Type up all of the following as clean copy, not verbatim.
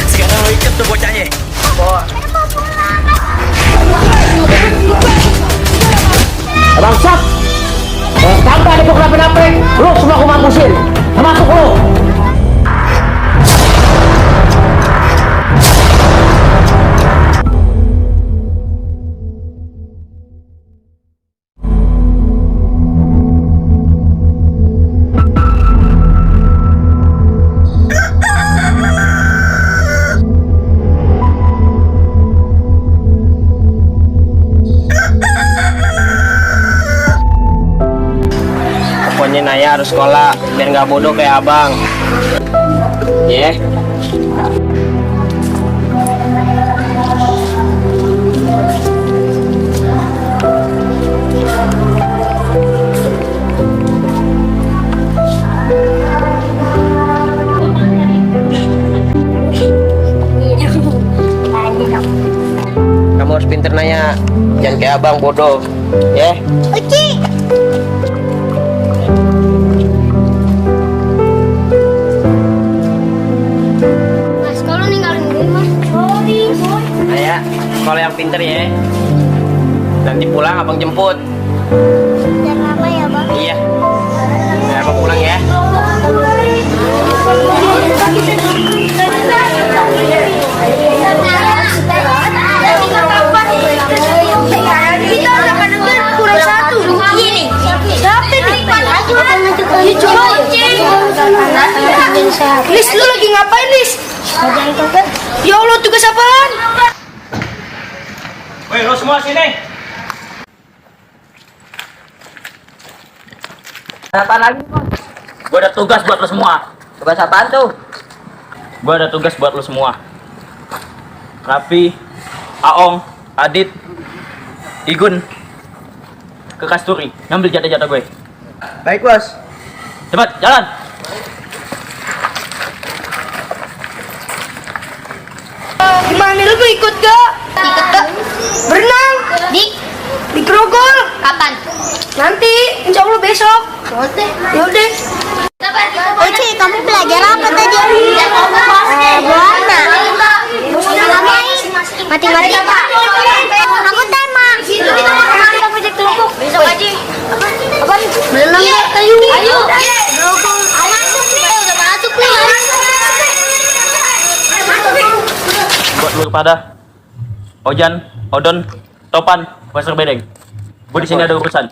Sekarang lo ikut tuh bocahnya. Bangsat! Sampai ada kenapa-napa, lu semua aku mampusin. Termasuk lu. Pokoknya Naya harus sekolah biar nggak bodoh kayak abang. Ya. Kamu harus pinter Naya, jangan kayak abang bodoh. Ya. Oke. Mas, kalau ninggalin gue, Mas. Sorry. Naya, sekolah yang pinter ya. Nanti pulang abang jemput. Jangan lama ya, Bang. Iya. Nah, abang pulang ya. Kita udah kedengar kurang satu. Ini. Siapa nih? Lis, lu lagi ngapain, Lis? Ya Allah, tugas apaan? Woi, lo semua sini. Apa lagi, Bos? Gue ada tugas buat lo semua. Tugas apaan tuh? Gue ada tugas buat lo semua. Rapi, Aong, Adit, Igun, ke Kasturi, ngambil jatah-jatah gue. Baik, Bos. Cepat, jalan. Gimana lu mau ikut gak? Ikut gak? Berenang? Di Grogol. Kapan? Nanti, insya Allah besok. Yaudah. Oci, kamu belajar apa tadi? Buana. Ngapain? Matematika. Aku tema. Kita proyek kelompok. Besok aja. Apa? Berenang gak? Ayo. Ayo. Grogol. Masuk nih. Udah masuk nih. Buat lo pada Ojan, Odon, Topan, Pasar Bedeng. Gue di sini ada urusan.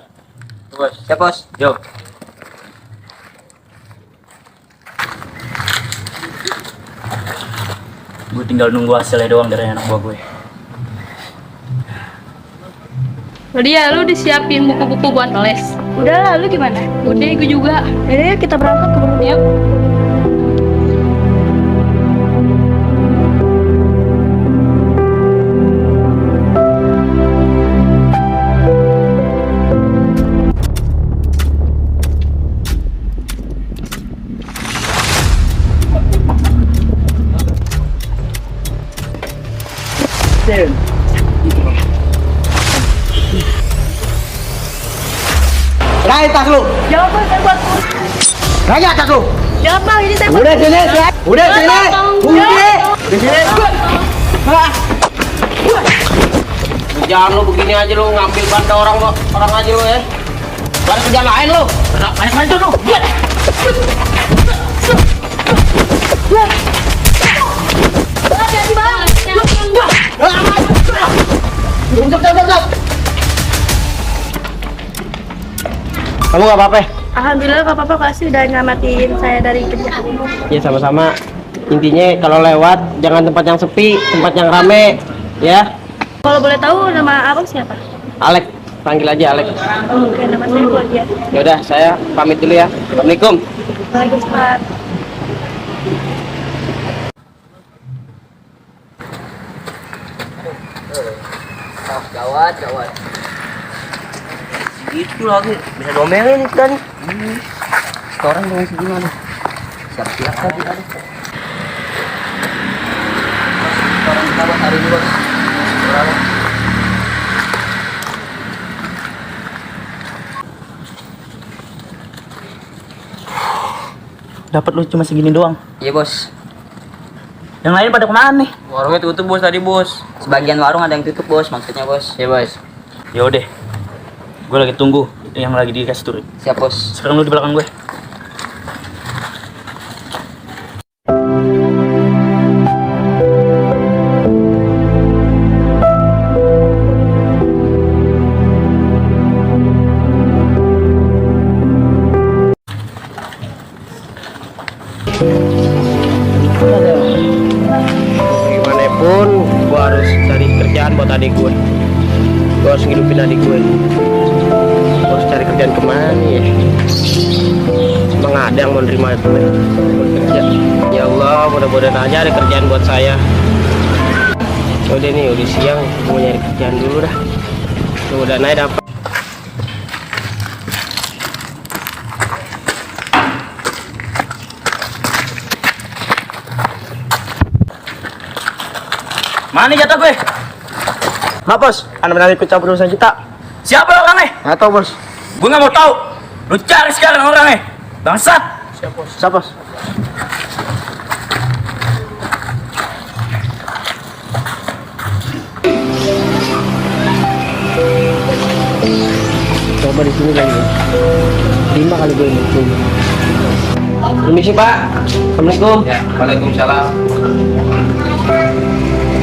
Bos. Siap, Bos. Yo. Gue tinggal nunggu hasilnya doang dari anak buah gue. Dia lu disiapin buku-buku buat les. Udah lah, lu gimana? Udah, gue juga. Yaudah, kita berangkat ke Bandung yuk. Raih tas lu. Jangan bang, saya buat. Raih tas lu. Jangan bang, ini saya buat. Udah sini. Udah sini. Udah. Di sini. Jangan lu begini aja lu ngambil banda orang aja lu ya. Ada kerjaan lain lu. Banyak tuh lu. Kamu gak apa-apa? Alhamdulillah gak apa-apa, kasih udah nyelamatin saya dari penjahat. Ya sama-sama. Intinya kalau lewat jangan tempat yang sepi, tempat yang rame, ya. Kalau boleh tahu nama abang siapa? Alek, panggil aja Alek. Oke, nama saya Claudia. Ya udah, saya pamit dulu ya. Assalamualaikum. Waalaikumsalam. Gawat. Gitu lagi, bisa domelin kita nih. Setoran dengan segimana? Siap-siap tadi ada. Setoran kita buat hari ini, Bos. Dapat lu cuma segini doang. Iya, Bos. Yang lain pada kemana nih? Warungnya tutup bos tadi bos. Sebagian warung ada yang tutup bos, maksudnya bos. Ya bos. Ya udah. Gue lagi tunggu yang lagi dikasih turun. Siap bos. Sekarang lu di belakang gue. Gimana pun gue harus cari kerjaan buat adik gue. Gue harus ngidupin adik gue. Gue harus cari kerjaan kemana ya? Emang ada yang mau nerima gue buat kerja? Ya Allah, mudah-mudahan aja ada kerjaan buat saya. Udah nih, udah siang, gue nyari kerjaan dulu dah. Mudah-mudahan aja dapat. Mana jatah gue? Maaf bos, anda berani ikut campur urusan kita? Siapa orangnya? Nggak tahu bos. Gue nggak mau tahu. Lu cari sekarang orangnya. Bangsat. Siapa bos? Coba di sini lagi. 5 kali gue ini. Permisi Pak. Assalamualaikum. Ya, waalaikumsalam.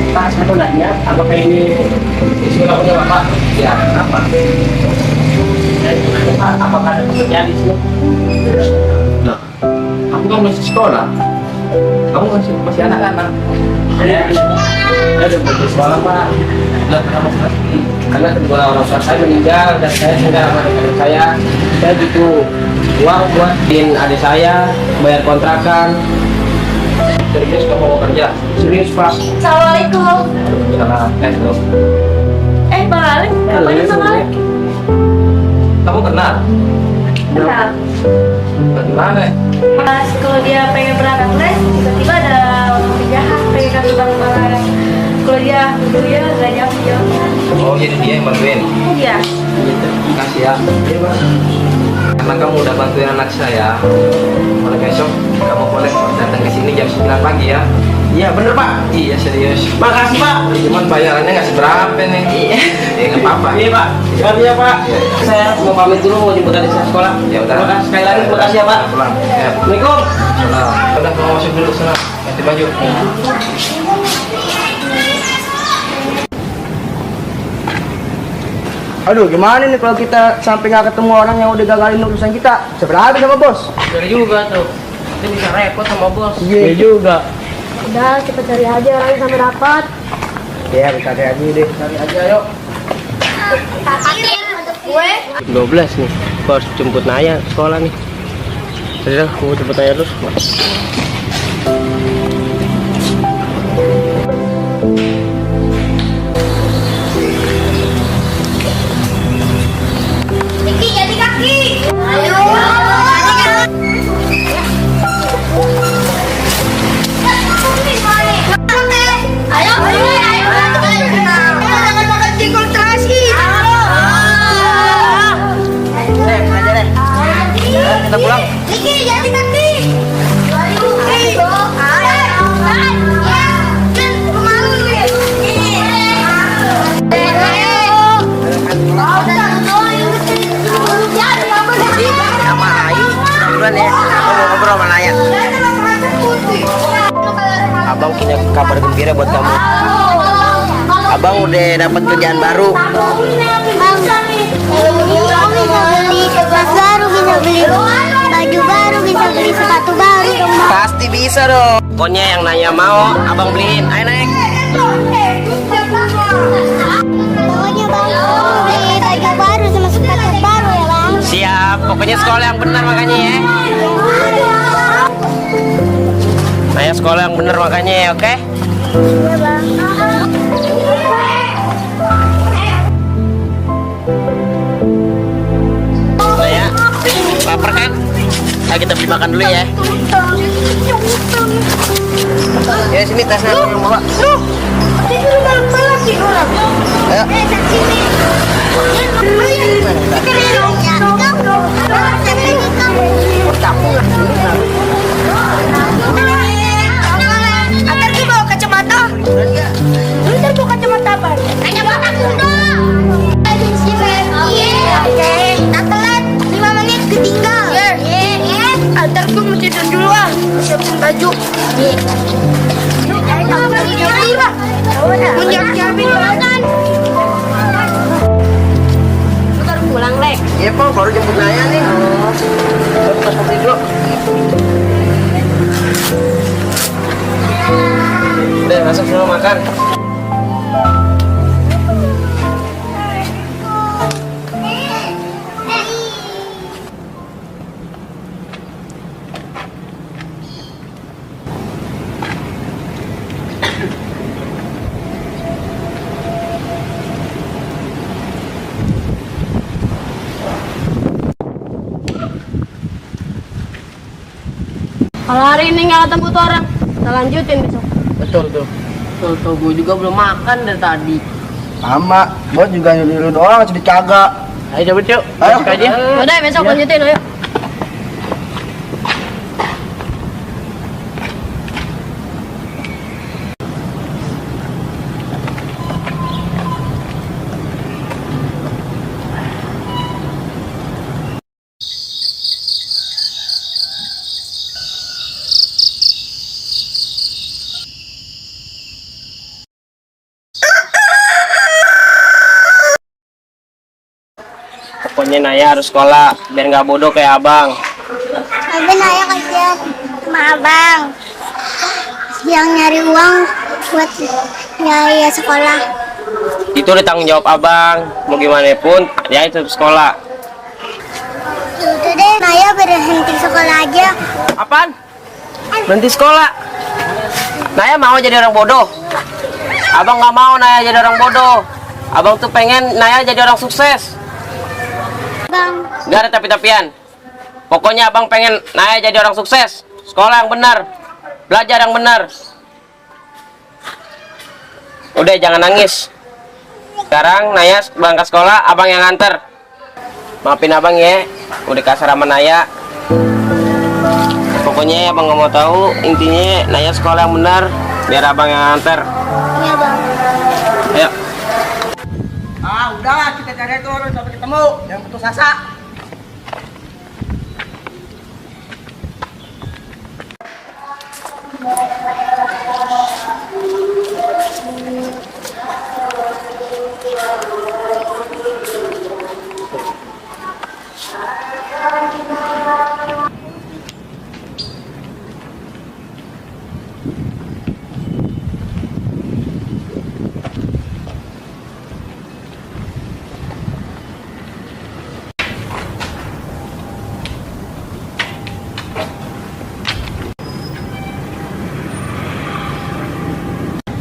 Pak, saya mau nanya, apakah ini sekolah punya Bapak? Ya, apa? Saya mau nanya Pak, apakah ada pekerjaan di sini? Nah, aku kan masih sekolah. Kamu masih anak-anak. Saya udah putus sekolah Pak. Lah, kenapa mati? Karena kedua orang tua saya meninggal dan saya tinggal sama adik saya. Saya butuh uang buat bikin adik saya, bayar kontrakan. Serius kamu mau kerja? Serius Pak. Assalamualaikum. Salah, lo. Bang Alex, ngapain Bang Alex? Kamu kenal? Kenal. Bagaimana? Pas kalau dia pengen berangkat les, tiba-tiba ada orang penjahat pengen kasih Bang Alex. Kalau dia dulu ya nggak jawab. Oh, jadi dia yang bantuin. Iya. Terima kasih ya. Karena kamu udah bantuin anak saya, mulai besok kamu boleh datang ke sini jam 9 pagi ya. Iya bener Pak. Iya serius. Makasih Pak. Cuman bayarannya nggak seberapa nih. Iya. Ya nggak apa-apa. Iya Pak. Makasih ya Pak. Iya, iya. Saya mau pamit dulu, mau jemput adik saya sekolah. Ya udah. Terima kasih sekali lagi. Terima kasih ya Pak. Pulang. Ya. Assalamualaikum. Salam. Udah mau masuk dulu sana. Ganti baju. Aduh, gimana nih kalau kita sampai nggak ketemu orang yang udah gagalin urusan kita? Seberapa sama bos? Dari juga tuh. Kita bisa repot sama bos. Iya juga. Udah, kita cari aja orangnya sampai dapat. Ya, kita cari aja deh. Cari aja yuk. Gue 12 nih. Gua harus jemput Naya sekolah nih. Jadi dah, gua jemput Naya terus. Niki jadi kaki. Ayo. Ayo, jangan makan jengkol terasi. Kita pulang. Niki jadi kaki. Ayo. Sama Ayu, duluan ya. Aku mau ngobrol sama Naya. Abang punya kabar gembira buat kamu. Abang udah dapat kerjaan baru. Bisa beli baju baru, bisa beli sepatu baru. Pasti bisa dong. Pokoknya yang Naya mau, abang beliin. Ayo naik. Pokoknya bang, beli baju baru sama sepatu baru ya bang. Siap. Pokoknya sekolah yang benar makanya ya. Naya sekolah yang benar makanya ya, oke? Iya bang. Naya, lapar kan? Ayo kita beli makan dulu ya. Ya sini tasnya belum bawa. Itu bang, balap sih orang. Ayo. Antar ke Siapin makan. Lu baru pulang, Lek? Iya, Pak, baru jemput Naya nih. Pas kopi dulu. Udah, masuk semua makan. Kalau hari ini nggak ketemu tuh orang, kita lanjutin besok. Betul tuh. Tuh, gue juga belum makan dari tadi. Sama, gua juga nyuruh doang, sedih kagak. Ayo cabut yuk. Ayo. Masuk aja. Udah besok lanjutin, ayo. Pokoknya Naya harus sekolah, biar nggak bodoh kayak abang. Tapi Naya kasihan sama abang yang nyari uang buat biaya sekolah. Itu udah tanggung jawab abang. Mau gimana pun, ya itu sekolah. Udah deh, Naya berhenti sekolah aja. Apaan? Berhenti sekolah? Naya mau jadi orang bodoh? Abang nggak mau Naya jadi orang bodoh. Abang tuh pengen Naya jadi orang sukses. Bang, Gak ada tapi-tapian. Pokoknya abang pengen Naya jadi orang sukses. Sekolah yang benar, belajar yang benar. Udah jangan nangis. Sekarang Naya berangkat sekolah, abang yang nganter. Maafin abang ya, udah kasar sama Naya. Pokoknya abang nggak mau tahu. Intinya Naya sekolah yang benar, biar abang yang nganter. iya bang. Ayo. Ah, udah kita cari terus sampai ketemu. Yang putus asa.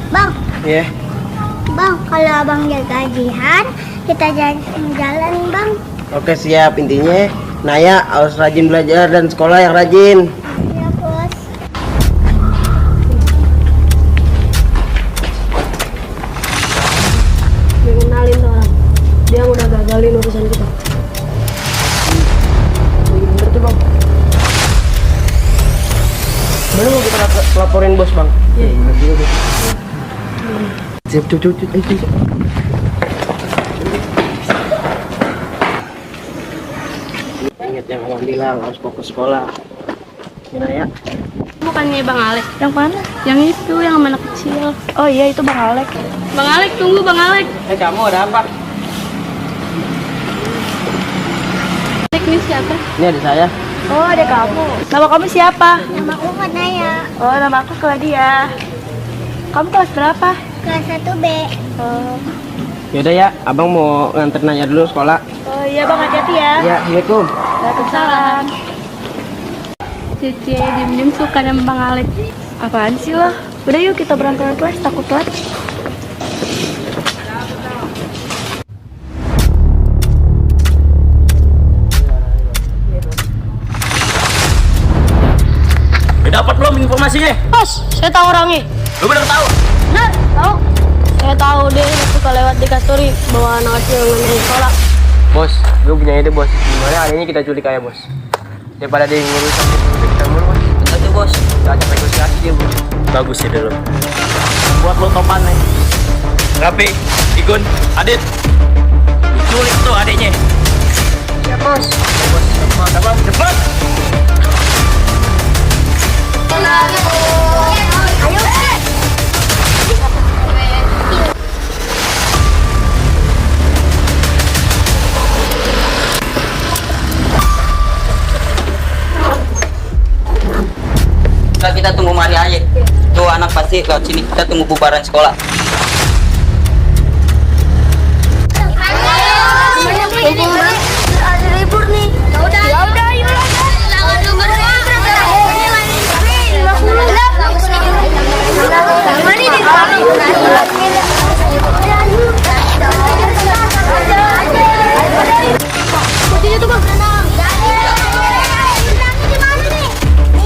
Bang, Iya. bang, kalau abang gajian, kita jalan bang. Oke siap. Intinya Naya harus rajin belajar dan sekolah yang rajin. Iya bos. Dia kenalin tuh orang. Dia udah gagalin urusan kita. Bener tuh bang. Mana mau kita laporin bos bang? Iya. Siap, cup. Ingat yang abang bilang, harus fokus sekolah. Gimana ya? Bukannya Bang Alek. Yang mana? Yang itu, yang sama anak kecil. Oh iya, itu Bang Alek. Bang Alek, tunggu Bang Alek. Kamu ada apa? Alek ini siapa? Ini ada saya. Oh, ada kamu. Nama kamu siapa? Nama aku kan Naya, Oh, nama aku Claudia. Kamu kelas berapa? kelas 1B. Yaudah ya, abang mau nganter Naya dulu sekolah. Oh iya Bang, hati-hati ya. Ya, assalamualaikum. Waalaikumsalam. Cici, diem-diem suka sama Bang Alek. Apaan sih lo? Udah yuk kita berangkat kelas, takut telat. Dapat belum informasinya? Bos, saya tahu orangnya. Lu bener tahu? Benar, tahu. Saya tahu dia suka lewat di kasturi bawa anak kecil nganterin sekolah. Bos, gue punya ide bos. Gimana adanya kita culik aja bos. Daripada dia ngurus sampai kita mulu bos. Betul tuh bos. Gak ada negosiasi dia bos. Bagus ide lo. Buat lo topan nih. Rapi, Igun, Adit. Culik tuh adiknya. Ya bos. Cepat. Ayo. aja. Tuh anak pasti lewat sini. Kita tunggu bubaran sekolah. Ada libur nih. Ya udah, yuk.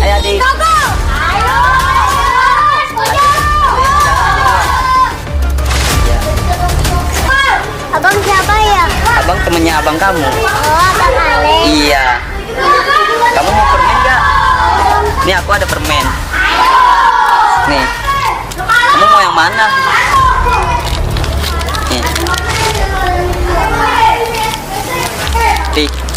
Ayo adik. Abang siapa ya? Abang temennya abang kamu. Oh, Abang Ale. Iya. Kamu mau permen nggak? Nih aku ada permen. Nih. Kamu mau yang mana? Nih. Dik.